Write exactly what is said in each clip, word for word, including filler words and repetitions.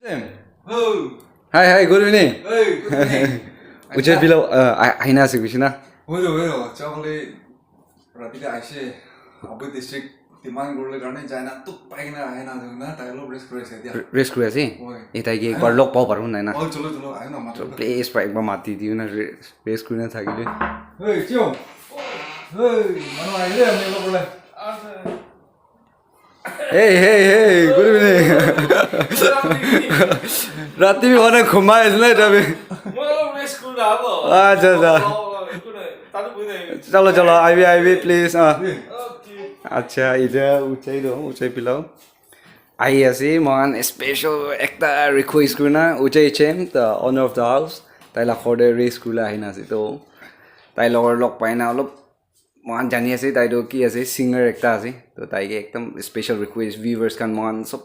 Hey. Hi, hi, good evening. Hey, good evening. Ujai Pilo, uh, I, I know, Krishna. Wait, wait, wait. Chakle, Radhika, I say, Abu district, Timan Gurle Garden, China, tu paina, I know, na, tai log rest kuri ase dia. Rest kuri ase? Oi. Eh, tai ke ekbar log pao paru na, na? Oh, chalo, chalo, I know, mati. Chalo, please, pa, ekbar mati diyo na, rest, rest kuri na thakile. Hey, Chio. Hey, manu, I know, I know, Hey, hey, hey, good evening. Rati bhi hone ghumai isne tabi. Acha, acha. Chalo, chalo, I V, I V, please. Ah. Acha, ija, Ujai do, Ujai Pilo. Ahi ase, mohan special ekta request kurina, Ujai Chem, the owner of the house. Tai la khor de raise kurila ahina ase. To, tai logor log paina olop Mohan jani ase, tai toh ki ase, singer ekta ase. To tai ke ekdam special request, viewers khan mohan sob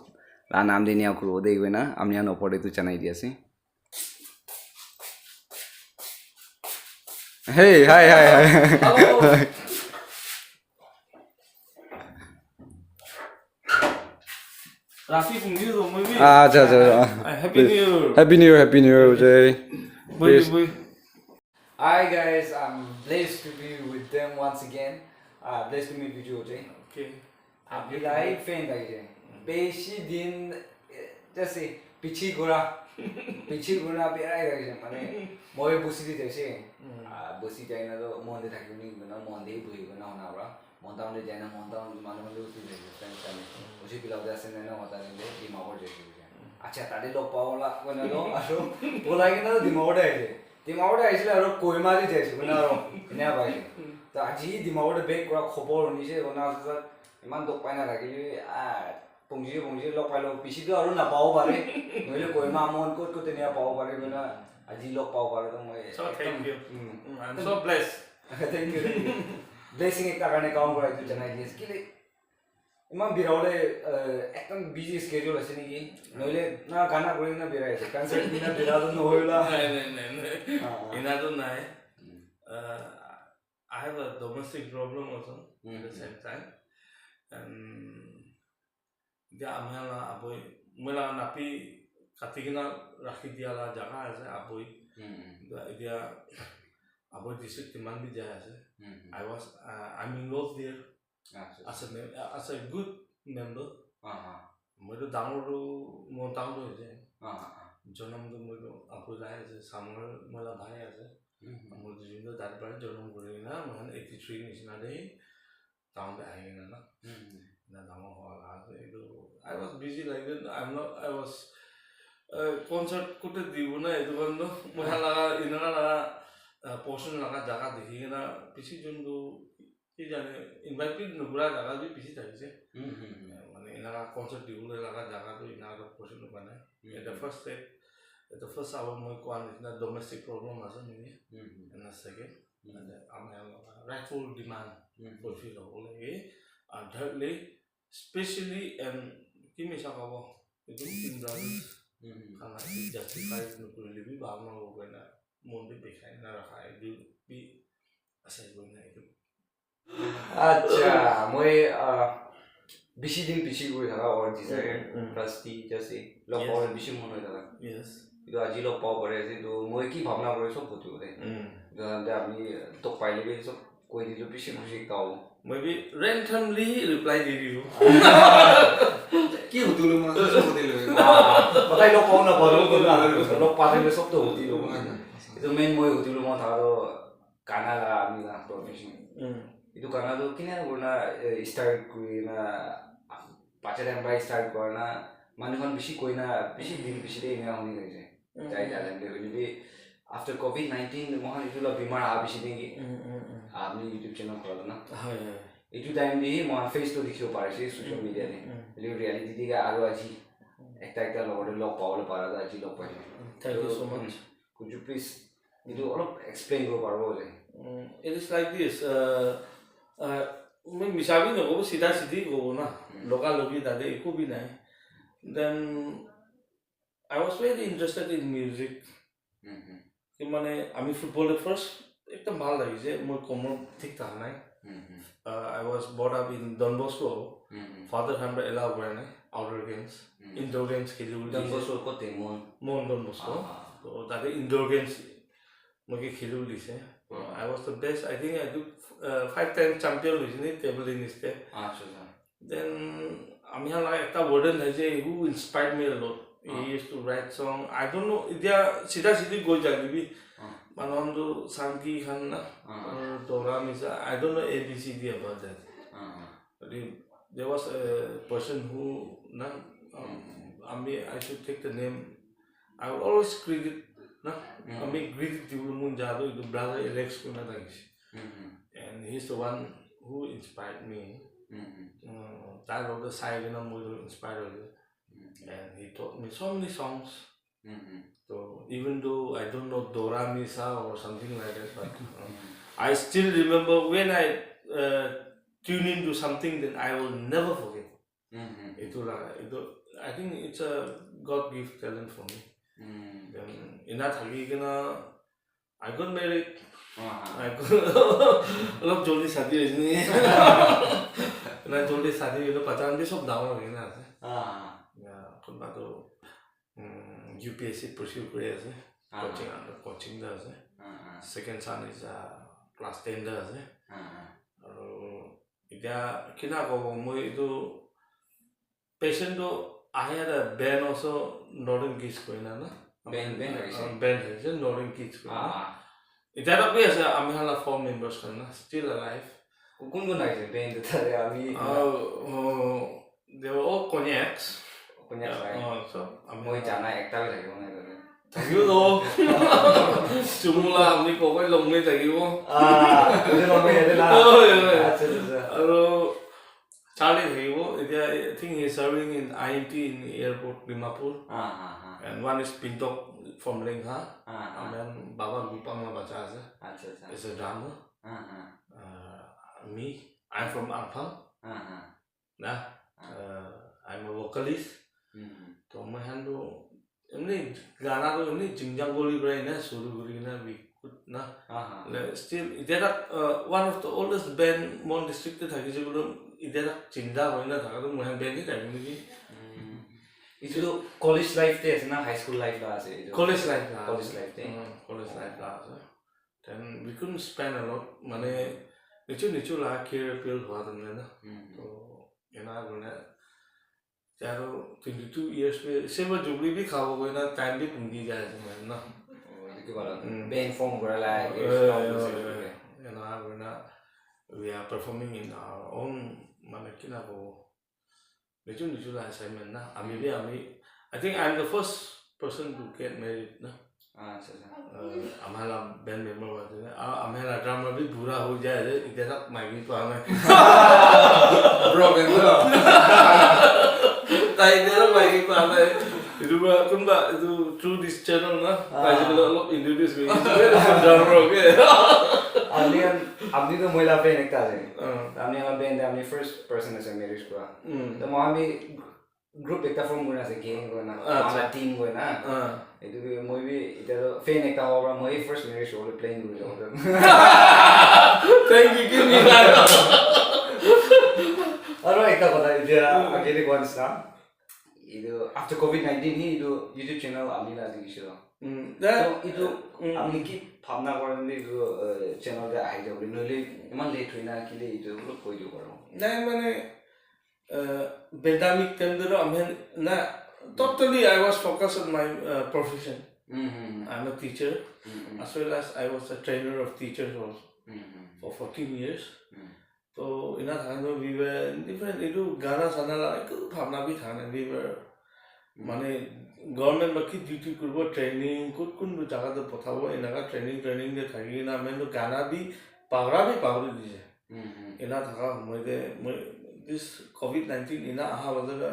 la naam de nia kuribo de koina, apni khan opor de tu janai di ase. Hey, hi, hi, hi. Hello. Rafi, pungji to, moi bi. Ah, acha, acha, acha. Ah, Happy New Year. Happy New Year, Happy New Year, Ujai. Moi bi, moi. Hi guys, I'm blessed to be with them once again. Uh, blessed to meet with you, Ujai. Okay. Apni la fan thakise. Beshi din, eh, just say, pichi gura. Pichi gura berai thakise. Mane, moi busi di thakise. Ah, busi jaina to mon de thakibole, mon de buhi guna hona pra. Mon town de jaina, mon town manu khan de uthi jai, friends khan de. Uthi pila uthi ase na, na, hota de, Dimapur jai se. Acha, tade log pabo la, koina to, aru, bolai kena to Dimapur de aise. Dimapur de aisile aru Kohima de jaise, koina aru, ena paise. To aji Dimapur de back kura khobor hunise, koina ase sir, iman dukh pai na thakile, ah, pungji, pungji log pai lo, pichi to aru na pabo pare, nohole Kohima mon kot kot enia pabo pare, koina aji log pabo pare, to moi So, thank ekdam, you. Mm. Mm, I'm so blessed. Thank you, thank you. Blessing ekta karne kaam kora etu janai di ase. Kile iman bira bole, eh, ekdam busy schedule ase niki? Nohole na gana kuri na bira ase. Concert dina bira to nohoi la. Nai, nai, nai, nai. Ah, ah. Ena to nai. Mm. Uh, I have a domestic problem also at the Mm-hmm. same time. And Etia ami khan la aboi, moi la napi kati kena rakhi dia la jaga ase aboi. Hmm. Etia, etia aboi district kiman bi jai ase. Hmm. I was, uh, I'm involved there Acha, as a mem-, as a good member. Aha. Moi to dangor to mon town to hoise. Aha, aha. Jonam to moi to aboi la ase, Samuel moi la bhai ase. Hmm. Moi to jin to tar para jonam kuri na, moi khan eighty three nisina de. Town te ahi kena na. Hmm. Na dangor howa la ase. Etu, I was busy like that. I'm not, I was, uh, concert kote dibo na, etu khan toh, moi khan laga, enaka laga, uh, portion laga jaga dikhi kena, bishi jun tu, ki jane, invite bi nokura jaga bi bishi thakise. Hmm, hmm, hmm. Uh, mane enaka concert dibole laga jaga tu enaka portion tu banai. Hmm. At the first step, at the first hour moi koa nishina domestic problem ase naki. Hmm, hmm. And the second, Mm. And, uh, ami khan laga rightful demand Mm. fulfill hobo lage. And thirdly, specially and ki misa kabo, etu Muslim brothers Mm. khan la etu justify nokuri le bi bhal na hobo koina mon te bikhai na rakha etu bi ase koina etu. Acha, moi, ah, bishi din piche kuri thaka or desire Mm, mm. plus ti just log Yes. pabole bishi mon hoi thaka. Yes. Etu aji log pabo pare ase, etu moi ki bhabna kore sob hudibo de. Mm. Etu khan te apni tok paile bi sob koi dile bishi khushi ekta hobo. Moi bi randomly reply di dibo. Ki hudibo moi sob hudi lobo. Ah, batai log pabo na pabo, log pabo na, log pabo na sob to hudi lobo. Mm. Etu main moi hudi lobo thaka to gana la ami la profession. Mm. Etu gana tu kina kurina, eh, start kurina, bacha time para start kurina, manu khan bishi koina, bishi din bishi de ena huni thakise. Mm. Tai talent de hoile bi, after covid nineteen, mohan etu la bimar aha bishi din ki, Mm, mm, mm. apni YouTube channel khula tu na. Hoi, hoi. Etu time de hi mohan face tu dikhibo parise social Mm, media de. Mm. Hoile reality de ka aru aji, Mm. ekta ekta logor de log pabole para tu aji log paise. Mm, thank you so So, much. mm, could you please Etu olop explain koribo paribo hoile. Mm, it is like this, uh, uh, moi misa bi nakobo, sidha sidhi kobo na. Mm. Loga logi tate eku bi nai. Then I was very interested in music. Mm-hmm. Ki mane ami football te first ekdam bhal lagise, moi komor thik thaka nai. Mm-hmm. Uh, I was brought up in Don Bosco. Mm-hmm. Father khan para allow kora nai. Outdoor games, indoor games khelibo dise. Don Bosco kote Mon? Mon Don Bosco. Ah, ah. To tate indoor games moi ke khelibo dise. To I was the best. I think I took uh, five time champion hoise ni table tennis te. Acha, acha. Then ami khan la ekta warden thaise, who inspired me a lot. He used to write song. I don't know, etia sida sidi goi jai bi. Manu khan tu Sangi khan na, or Dora Misa, I don't know A B C D about that. But he- there was a person who na, um, ami, I should take the name. I will always credit na, ami credit dibole mon jai tu etu brother Alex koina thakise. And he's the one who inspired me. Uh, tai log te sai kena moi tu inspire hoise. And he taught me so many songs. So even though I don't know Dora Misa or something like that, but uh, I still remember when I uh, tune into something, then I will never forget. Itu la, itu, I think it's a God gift talent for me. Then ina thaki kena I got married. I got olop joldi shadi hoise ni. Ina joldi shadi hoile bacha khan bi sob dangor hoi kena ase. Ya, kunba tu um, U P S C pursue kuri ase. Coaching, coaching te ase. Second son is uh, class ten te ase. Aru etia kina kobo, moi etu patient tu ahe the Ben also Northern Kids koina na. Ben, Ben hoise. Uh, Ben hoise, Northern Kids koina. Etia tak bi ase ami khan la four members khan na, still alive. Kun kun aise Ben te tare ami. Uh, uh, they were all Konyaks. Konyak sai. Uh, so, ami Moi jana ekta bi thakibo nai tare. Thakibo to. Chumula ami kokoi longmei thakibo. Ah, etu longmei yate na. Oh, yeah, yeah. Acha, acha, acha. Aru Charlie thakibo. Etia, I think he is serving in I M T in airport Dimapur. Ah, ah, ah. And one is Pintok from Lengha. Ah, ah. And then Baba Gupang la bacha ase. Acha, acha. Is a drummer. Ah, ah. Uh, me, I'm from Ampang. Ah, ah. Na, uh, I'm a vocalist. To moi khan tu emni gana tu emni jingjang goli para ena suru guri kena we could na. Le, still, etia tak, uh, one of the oldest band Mon district te thakise koile etia tak jinda hoi na thaka tu moi khan band hi thakise niki. Etu tu college life te ase na high school life la ase etu? College life la College ase. Life te? Mm, college life la ase. Then we couldn't spend a lot. Mane, nichu nichu la career build hua tu na. To, ena kuri na. Aro twenty two years pe silver jubilee bi khabo koi na time bi pungki jai ase mane na. Oh, etu ki bala? Mm. Band form kora la, eh, eh, eh, eh. Ena kuri na, we are performing in our own, mane, kina kobo. Nichu nichu la assignment na. Ami bi ami, I think I'm the first person to get married na. Ah, acha, acha. Uh, amar la band member wa de. Ah, amar la drummer bi bura ho jai de. Etia tak maiki pa nai. Broken na. Tai etia tak maiki pa nai. Etu para kunba etu through this channel na. Ah. Tai jai kena olop introduce kuri. Etu drummer, okay. Ami khan, ami to moi la band ekta ase. Ah. Ami khan band te ami first person ase marriage kura. Mm. To moi ami group ekta form kurina ase, gang kurina, ah, acha, team kurina. Ah. Etu bi moi bi etia to fan ekta hobo para moi first marriage hobo le plan kuri jabo. Thank you, give me that. Aro ekta kotha etia, mm, agete koa nisna. Etu after covid nineteen hi etu YouTube channel ami la dikhi shilo. Mm, that, so etu, mm, ami ki bhabna kora nai etu, uh, channel te ahi jabo le, nohole iman late hoina kile etu olop koi dibo paro. Nai mane, uh, pandemic time te toh ami khan na, totally I was focused on my, uh, profession. Mm-hmm. I'm a teacher, mm-hmm, as well as I was a trainer of teachers also, mm-hmm, for fourteen years. Mm. To ena thaka toh we were different, etu gana sana la eku bhabna bi thaka nai, we were, mm, mane government para ki duty kuribo, training kun kun jaga te pathabo, enaka training, training te thaki kena ami khan toh gana bi pahura bi pahuri dise. Mm-hmm. Ena thaka somoi te moi this covid nineteen ena aha wajah te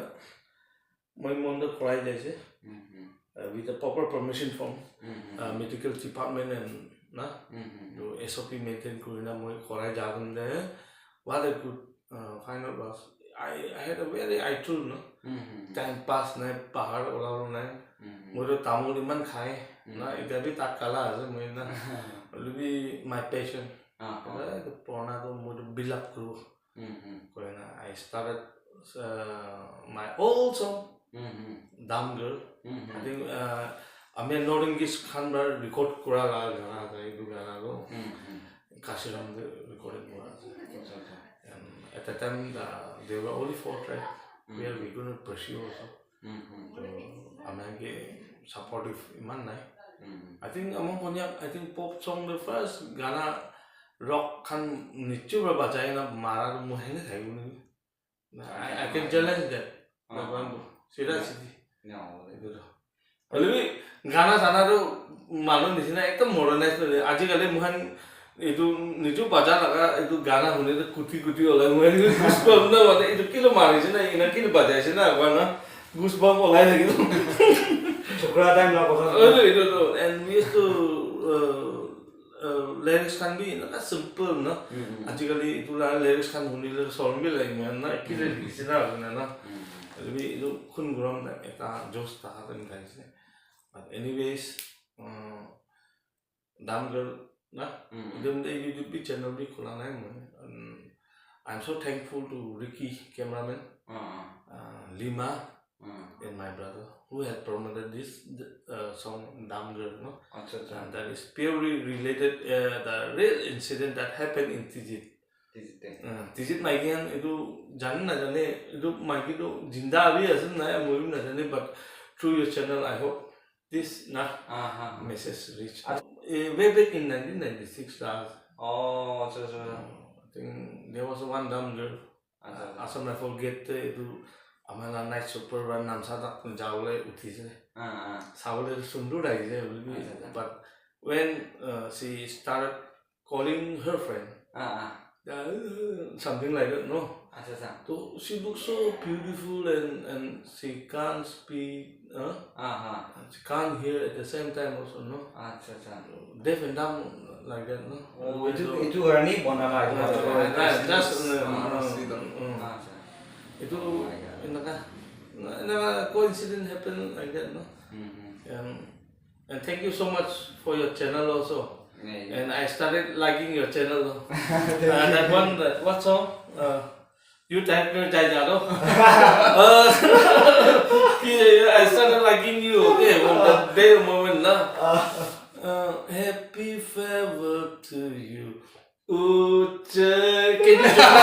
moi mon toh korai jaise. Mm-hmm. Uh, with the proper permission from, mm-hmm, uh, medical department and na, mm-hmm, to S O P maintain kurina moi korai ja khan de what a good, uh, final was. I, I had a very idle, no? Mm-hmm. Time pass nai, pahar olabo nai. Mm-hmm. Moi toh tamul iman khai, mm-hmm, na, etia bi tak kala ase moi na. Hoile bi my passion. Ah, ah. Etu purana toh moi toh build up kuribo. Mm-hmm. Koina, I started Uh, my old song, Dumb Girl. I think uh, ami Northern Kids khan para record kura la gana ase etu gana tu. Kashiram te recording kura ase. And at that time the, there were only four tracks where we couldn't pursue also. So, ami ke supportive iman nai. I think among Konyak, I think pop song the first gana rock khan niche para bajai na mara tu moi hene thai gulu. I, I can challenge that. Bhagwan tu. Sida sidi. Etu tu. Hoile bi gana sana tu manu nisina ekdom modernize nai. Ajikali mohan etu niju baja laga etu gana hune tu kuti kuti olai mohan etu goosebump na mane etu kilo marise na ina kilo bajaise na gana goosebump olai thaki tu. Chokra time la kotha. Etu etu tu and we used to uh, uh, lyrics khan bi enaka simple na. Ajikali etu la lyrics khan hunile sorom bi lage mohan na ki likhise na hoina na. Hoile bi etu khun gorom na ekta josh thaka time thakiase. But anyways, uh, Dumb Girl na. Etu te YouTube bi channel bi khula nai moi. Um, I'm so thankful to Ricky cameraman, uh, Lima, and my brother who had promoted this uh, song Dumb Girl, no? And that is purely related uh, the real incident that happened in Tizit. Uh, Tizit maiki khan etu jane na jane etu maiki tu jinda abhi ase na moi bhi na jane, but through your channel I hope this na message reach. Uh, way back in nineteen ninety-six la. Oh, acha acha. I think there was one Dumb Girl. Acha, acha. Assam Rifle gate te etu amar la night super ba namsa tak jabole uthise. Ah, ah. Sabole sundur lagise hoile bi. Acha, acha. But when uh, she started calling her friend, ah, ah, uh, something like that, no? Acha, acha. So she looks so beautiful and and she can't speak, huh? Ah, ah. And she can't hear at the same time also, no? Acha, acha. Deaf and dumb like that, no? Oh, itu itu karni bona la itu. Acha, acha. Just, uh, ah, uh, see the, uh, acha. Itu enaka enaka coincidence happen like that, no? And and thank you so much for your channel also. And I started liking your channel. Uh, that one, that what song? Uh, you type me jai jalo. Uh, I started liking you. Okay, from that day moment na. Uh, happy farewell to you. Uche, can you join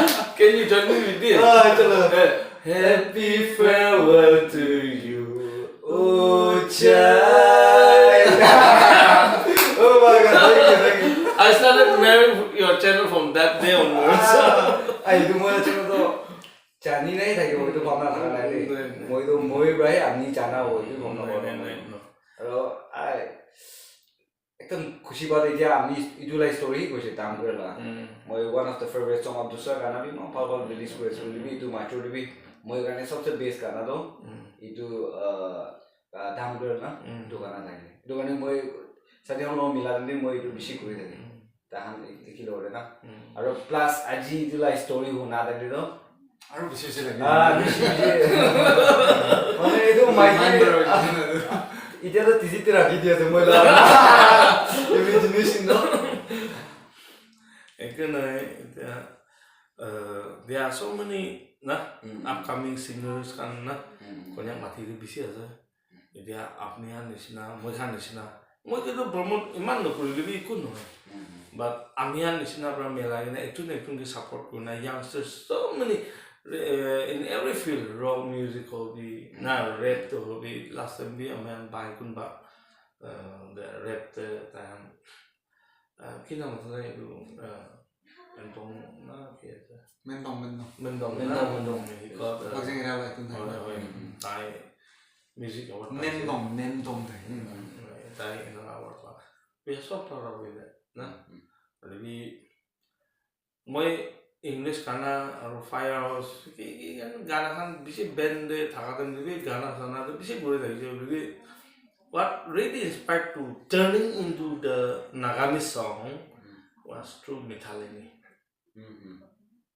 me? Can you join me with this? Ah, chalo. Eh, happy farewell to you, Uche. Oh my God, thank you, thank you. I started marrying your channel from that day onwards. Ah, ai, itu moi channel tu jani nai thaki, itu bhabna thaka nai de. Moi tu moi bhai ami jana ho, itu bhabna kora nai. Aru ai ekdom khushi pa tu etia ami etu la story hi koise Dumb Girl la. Moi one of the favorite song of dusra gana bi moi bhal bhal release kuri ase hoile bi etu mature te bi moi karne sabse best gana tu etu uh, uh, Dumb Girl na etu gana thake. Etu karne moi sati khan log mila time te moi etu bishi kuri thake. Tahan dikhi lo na. Aru plus aji etu la story huna time te tu aru bishi bishi lage. Ah, bishi bishi. Mane etu maiki. Reminder hoise na etu. Itya to T C T rakhi di ase moi la. Imagination no. Ekta nai, etya, uh, there are so many na upcoming singers khan na Konyak mati te bishi ase. Etya apni khan nishina, moi khan nishina, moi ke to promote iman nokuri le bi ekku nohoi. But ami khan nishina pra milai kena ekjun ekjun ke support kurina youngsters, so many uh, in every field, rock music hobi na, rap to hobi, last time bi ami khan bai kunba uh, the rap te tai khan uh, ki naam ase etu uh, Mendong na ki ase? Mendong, Mendong. Mendong, Mendong, na? Mendong, he got uh, Wakjing Era Waitun. Hoi, hoi. Tai music award paise. Mendong, Mendong tai. Tai enaka award pa. We are so proud of it, na? Hoile bi moi English gana aru Firehouse ki ki khan gana khan bishi band te thaka time te bi gana sana te bishi guri thakise hoile bi what really inspired to turning into the Nagamese song was through Mithaleni.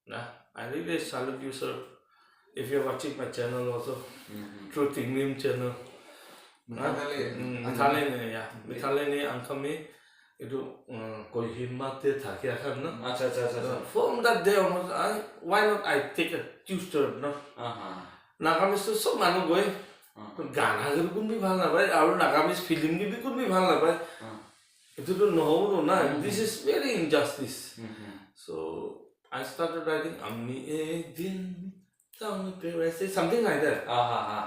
Na, I really salute you, sir. If you're watching my channel also, through Tinglim channel. Na? Mithaleni. Mm, Mithaleni, yeah. Mithaleni Angkami. Itu, uh, Kohima te thakia khan na. Acha acha acha acha. From that day onwards, I, why not I take a two-step, no? Aha. Nagamese tu sob manu goi. Ah. Gana khan kun bhi bhal na pai, aru Nagamese film ki bhi kun bhi bhal na pai. Ah. Itu tu nohobo na. Mhm. This is very injustice. Mhm. So I started writing Ami ek din town of paradise, something like that. Aha ha.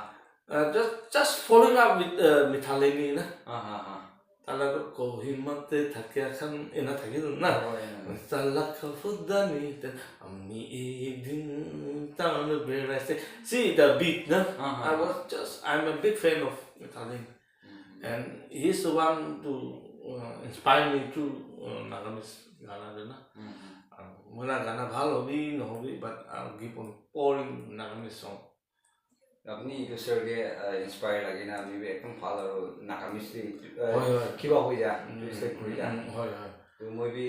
Uh, just just following up with uh, Mithaleni na. Aha ha. Tala ko Kohima te thakia khan ena thaki na. Oh, yeah. Tala ka fudani te Ami ek din town of paradise. See the beat na. Uh-huh. I was just I'm a big fan of Mithaleni. Mhm. And he's the one to uh, inspire me to uh, Nagamese gana de na. Mhm. Uh, Mona gana bhal hobi, no hobi, but I'll keep on pouring Nagamese song. Apni itu sir ke uh, inspire lagi na ami bi ekdom bhal aru Nagamese te uh, Hoi, hoi. Kiba hoi ja, Mm, respect kuri ja. Mm, hoi, hoi. To moi bi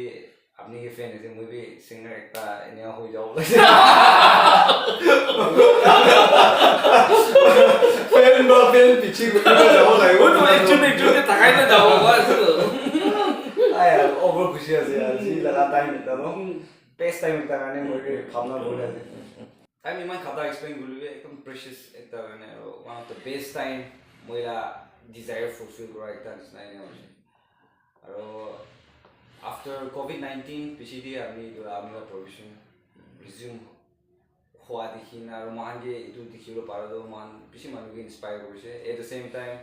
apni ke fan ase, moi bi singer ekta enia hoi jabo lage. Fan ba fan piche kuri na jabo lage. Moi to actually actually takai na jabo ba ase to. Ai, over khushi ase yaar. Ji laga time ekta no. Best time ekta karne moi ke bhabna kuri ase. Time iman khata explain kuri le ekdom precious ekta karne aru one of the best time moi la desire fulfill kura ekta nisna enia hoise. Aru after covid nineteen piche di ami ami la profession resume hua dikhi na aru mohan ke itu dikhi lo para to mohan bishi manu ke inspire kurise. At the same time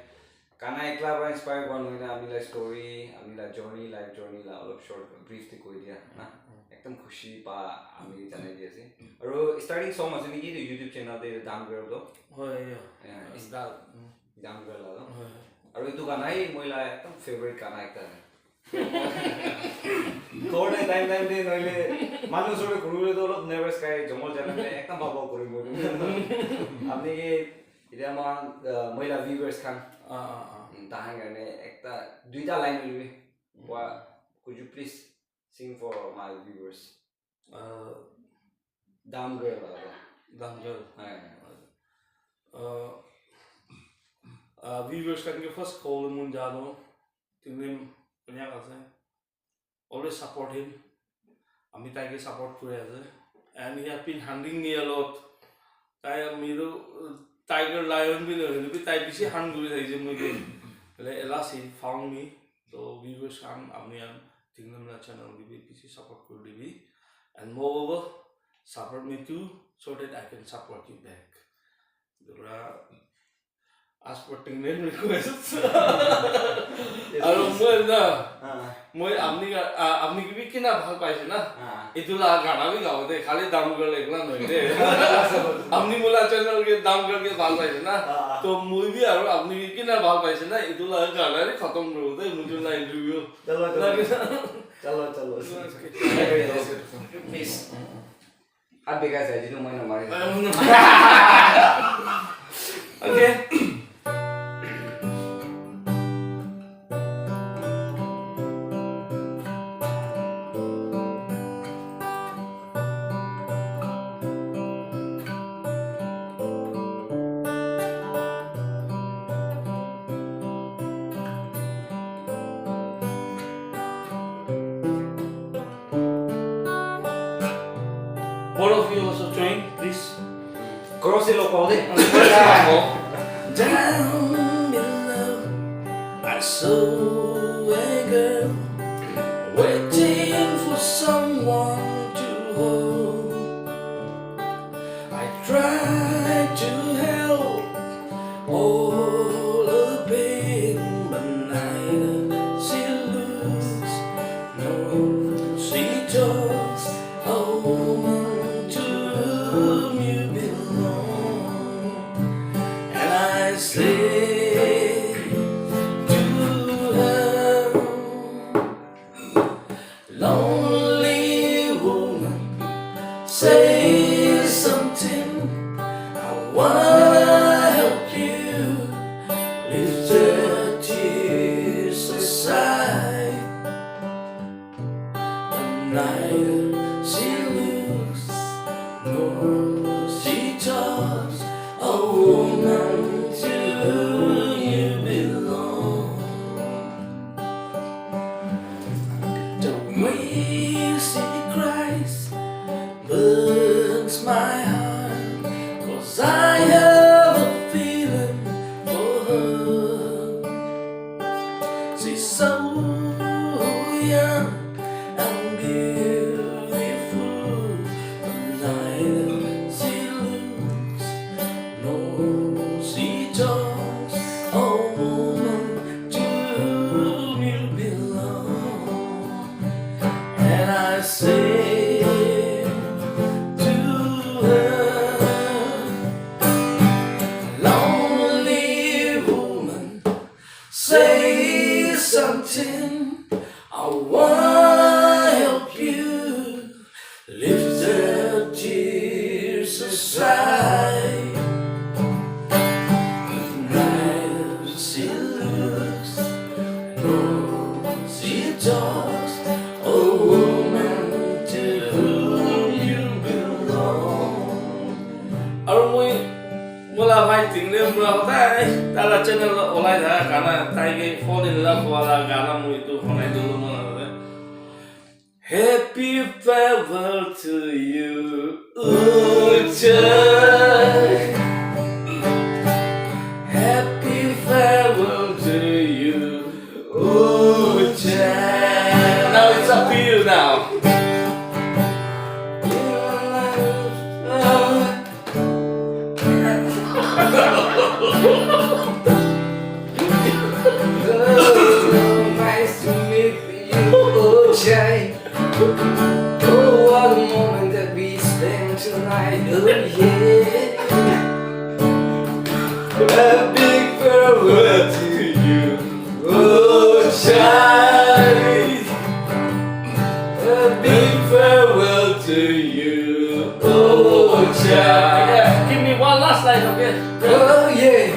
kana ekla para inspire kura nohoi na ami la story, ami la journey, life journey la olop short brief te koi dia na. Ekdom khushi pa ami janai di ase. Aru starting song ase niki itu YouTube channel te Dam Girl to. Hoi, yeah. Yeah, It's that. Mm. Dam Girl la to. Hoi, hoi. Aru itu gana hi moi la ekdom favorite gana ekta ase. Ghor te time time te nohile manu osor te ghuri bole to olop nervous khai, jungle jana te ekdom bhal bhal kuri moi. Apni ke itya mohan uh, moi la viewers khan Ah, ah, ah. mm, tahan karne ekta duita line hoilebi. Wa, could you please sing for my viewers? Uh, Dam Girl la to. Dam Girl. Hai. Uh, uh, viewers khan ke first call mun jalo. Tinglim banyak ase. Always support him. Ami tai ke support kuri ase. And he has been hunting me a lot. Tai ami tu, uh, tiger lion bi nohoi, bi tai bishi hunt kuri thakise moi ke. Bole, alas, he found me. So viewers khan ami khan Tinglim la channel ke bi bishi support kuri dibi. And moreover, support me too, so that I can support you back. Dora, as per Tinglim request. Aru moi na, Ah, moi apni ka, ah, apni ke bi kina bhal paise na. ah. Itu la gana bi gao de, khali Dam Girl ekla nohoi de. Apni mola channel ke Dam Girl ke bhal paise na. Ah. To moi bi aru apni ke kina bhal paise na, itu la gana re khatam kuru de, mujhe la interview. Chalo, chalo. Lage na. Chalo, chalo. Please. Hat bikai jai, jitu moi na mari. Okay. All of you also join, please. Cross lo pao de. Down below, I saw a girl waiting for someone to hold. I tried to help all her pain, but neither she looks nor she talks. A woman to whom you belong. And I say to her, Say something, I wanna help you. Lift the tears aside. With mercy looks, mercy talks, a woman to whom you belong. Aru moi, moi la bhai Tingle para hodai tai la channel la olai thaka gana, tai ke fall in love wala gana moi etu banai dibo mon ase. Happy farewell to you, Ujjai. Happy farewell to you, Ujjai. Now it's up to you now. Oh, nice to meet you, Ujjai. Oh, what a moment that we spent tonight. Oh, yeah. A big farewell to you, Ujjai. A big farewell to you, Ujjai. Yeah, give me one last line, okay? Oh, yeah.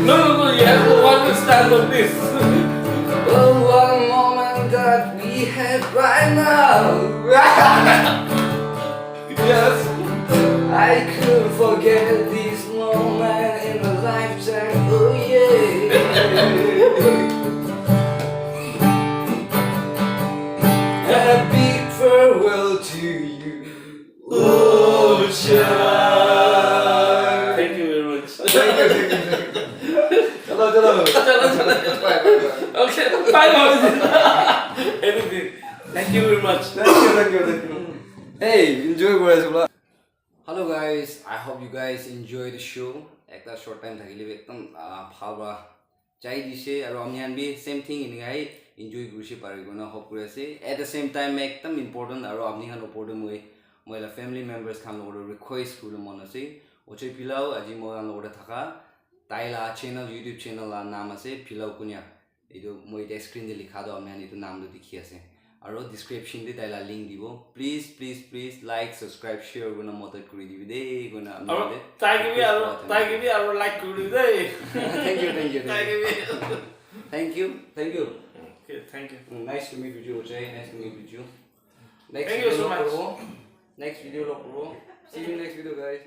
No, no, no, you have to understand on this. Oh, what a moment that we have right now. Yes. I couldn't forget this moment in a lifetime. Oh, yeah. A big farewell to you, Ujjai. Thank you very much. Thank you, thank you, thank you. Chalo, chalo. Chalo, chalo. Bye, bye, bye. Okay, bye, bye. Anything. Thank you very much. Thank you, thank you, thank you. Hey, enjoy kuri ase bola. Hello guys, I hope you guys enjoy the show. Ekta short time thakile bi ekdam, ah, bhal para jai dise, aru ami khan bi same thing enika he enjoy kurise pare koina hope kuri ase. At the same time, ekdam important aru apni khan opor te moi, moi la family members khan logot te request kuribole mon ase. Ujjai Phyllaw aji moi khan logot te thaka, tai la channel, YouTube channel la naam ase Phyllaw Kunya. Etu moi ete screen te likha toh ami khan etu naam toh dikhi ase. Aru description te tai la link dibo. Please, please, please like, subscribe, share kurina madad kuri dibi de, kurina ami aru khan te tai ke bi request aru, kura tai ke bi aru like kuri dibi de. Thank you, thank you, thank you. Tai ke bi. Thank you, thank you. Okay, thank you. Mm, nice to meet with you, Ujjai. Nice to meet with you. Next video log kuribo. Next video log kuribo. See you next video, guys.